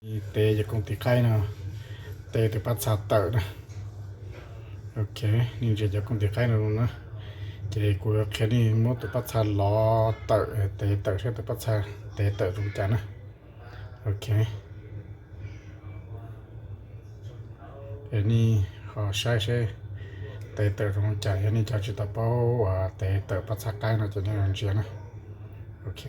Tev cov kooj tiv qaib no, tev tus paj txha tawm na. Ok, nej ntsia cov kooj tiv qaib no na. Ces kuv qhia nej muab tus paj txha lov tawm, tev tawm saib tus paj txha tev tawm zoo li cas na. Ok. Es nej ho saib seb tev tawm zoo li cas, yog nej cov tsis tau paub uas tev tawm paj txha qaib no ces nej ntsia na. Ok.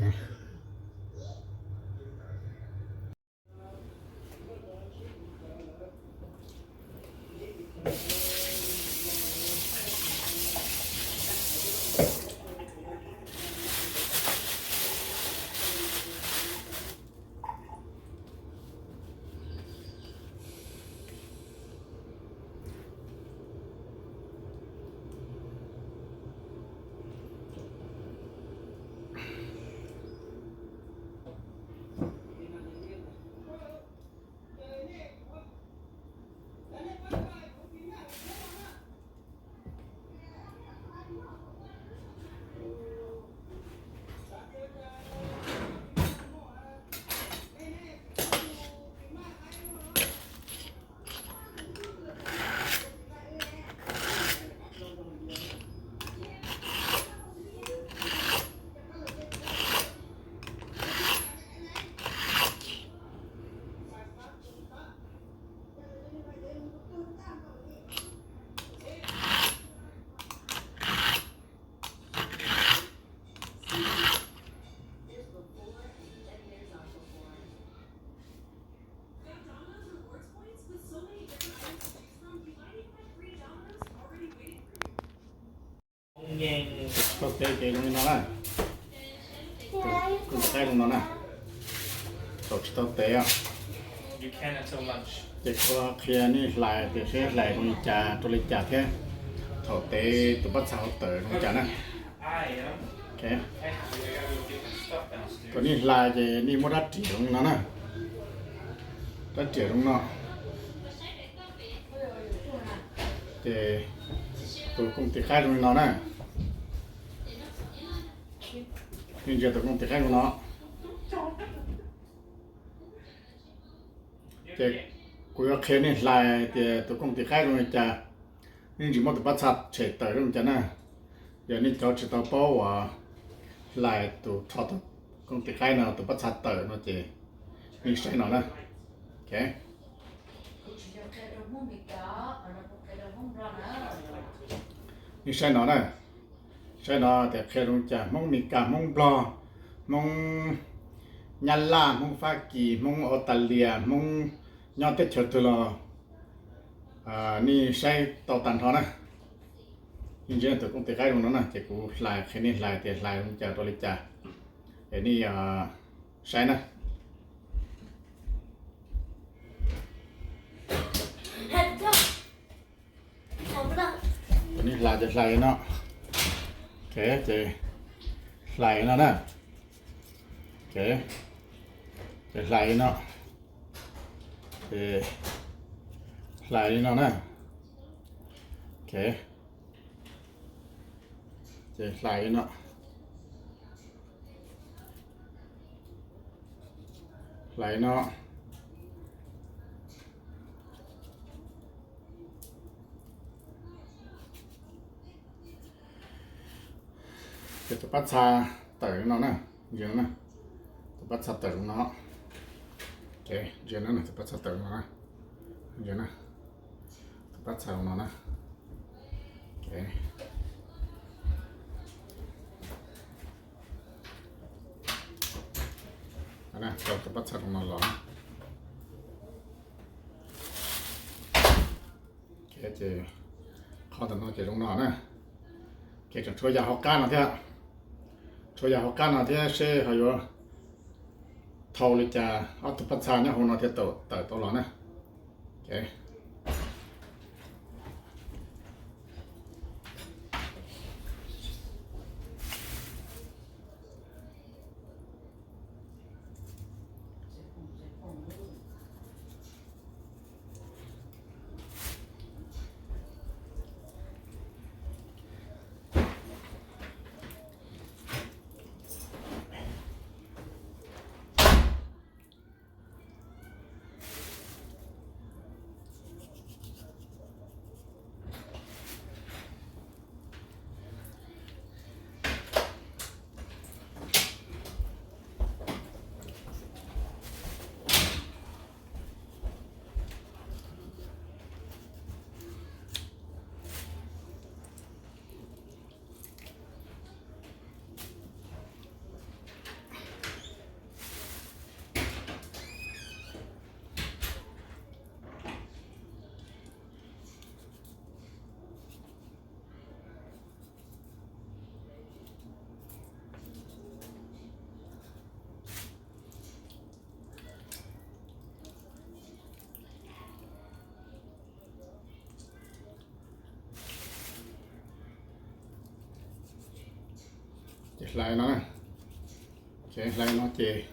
Tau tev ces zoo li no na. Kuj thaib zoo no na. Thaum tsis tau tev os. Ces kuv qhia nej hlais tias seb hlais zoo li cas rau li cas thiab thaum tev tus paj txha hauv tawm zoo li cas na. Thaum nej hlais ces nej muab rab riam zoo li no na. Rab riam zoo no. Ces tus kooj tiv qaib zoo li no na. Nej ntsia tus kooj tiv qaib zoo no. Ces kuv yuav qhia nej hlais tias tus kooj tiv qaib zoo li cas. Nej tsis muab tus paj txha tshem tawm zoo li cas na. Yog nej cov tsis tau paub uas hlais tus rho tus kooj tiv qaib no tus paj txha tawm no ces nej saib no na. Ok. Nej saib no na. Saib no tias qhia zoo li cas, Hmoob Mes Kas, Hmoob Nplog, Hmoob Nyab Laj, Hmoob Fab Kis, Hmoob Australia, Hmoob nyob teb chaws twg los nej saib tau tag nrho na. Nej ntsia tus kooj tiv qaib zoo no na, ces kuv hlais qhia nej hlais tias hlais zoo li cas rau li cas. Es nej saib na. Ces nej hlais ces hlais li no. Ok, ces hlais li no na. Ok, ces hlais li no. Ces hlais li no na. Ok, ces hlais li no. Hlais li no. Ces tus paj txha tawm li no na. Ntsia no na. Tus paj txha tawm li no. Ok, ntsia no na, tus paj txha tawm li no na. Ntsia na. Tus paj txha li no na. Ok. Tau tus paj txha li no los. Ok, ces qhov ntawm no ces zoo no na. Ok, tseem tshuav yam hauv qab no thiab. Tshuav yam hauv qab no thiab seb ho yuav thau li cas ob tug paj txha nyob hauv no thiaj tawm tau los na. Ok. Hlais no na. Hlais no ces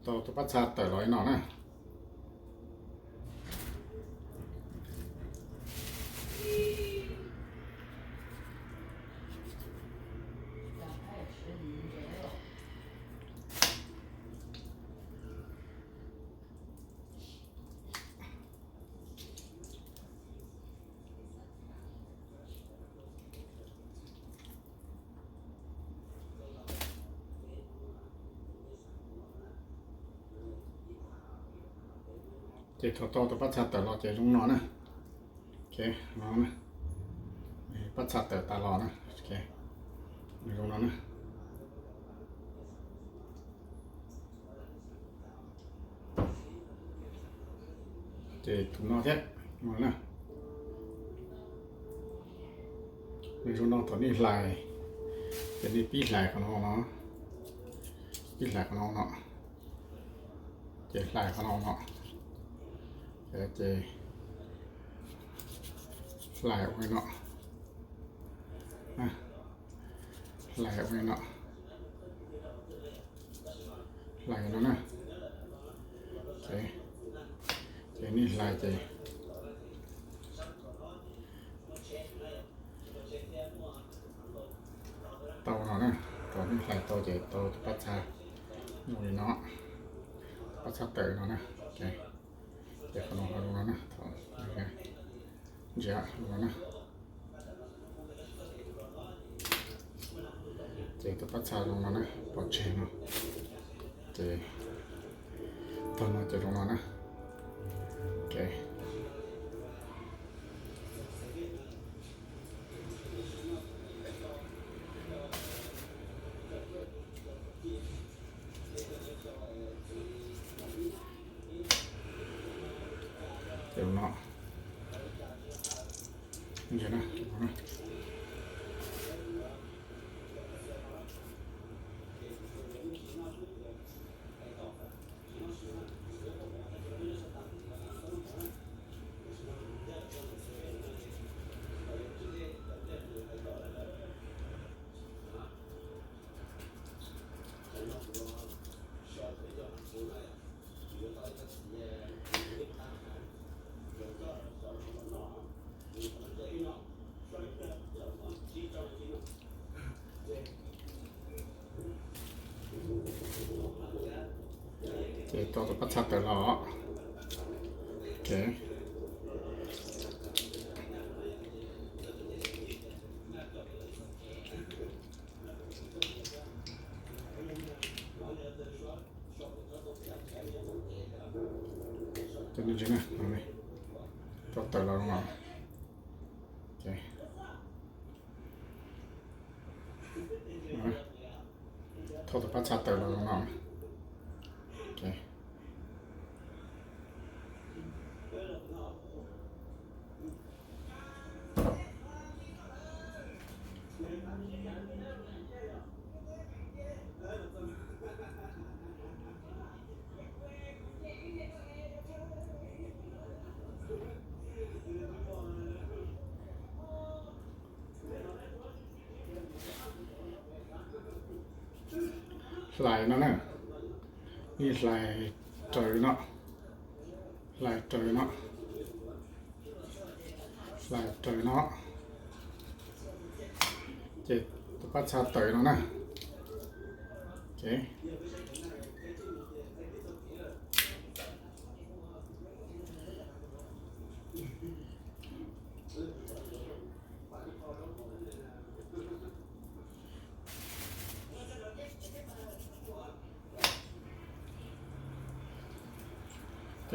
tau tus pab txha tawm los li no na. Ces thaum tau tus pab txha tawm los ces zoo no na. Pab txha tawm tas los na. Zoo no na. Ces tus no thiab, no na. Nws zoo no thaum nej hlais, ces nej pib hlais qhov no no, pib hlais qhov no no, ces hlais qhov no no, ces hlais ua li no, hlais ua li no, hlais no na. Ces nej hlais ces tau no na, thaum nej hlais tau ces tau tus pab txha zoo li no, pab txha tawm no na. Ces qhov no ho zoo no na, thaum ntsia zoo no na. Ces tus pab txha zoo no na, pov tseg no. Ces tag no ces zoo no na. Ces no, Ces tau tus pab txha tawm los. Tau tawm los no. Thaum tus pab txha tawm los no. Hlais no na, nej hlais raws no, hlais raws no, hlais raws no, ces tus pab txha tawm no na. Ces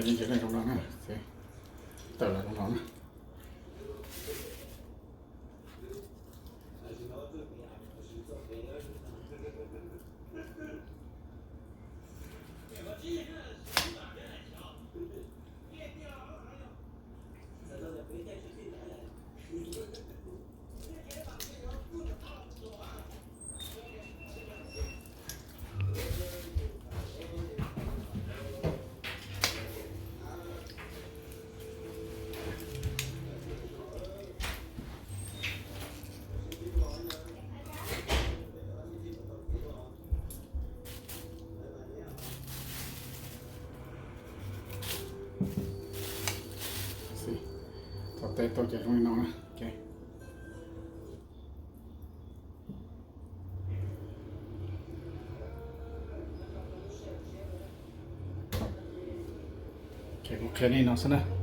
nej ntsia zoo no na, tawm los zoo no na. Txog teb tau ces zoo li no na. Kuv qhia li no xwb na.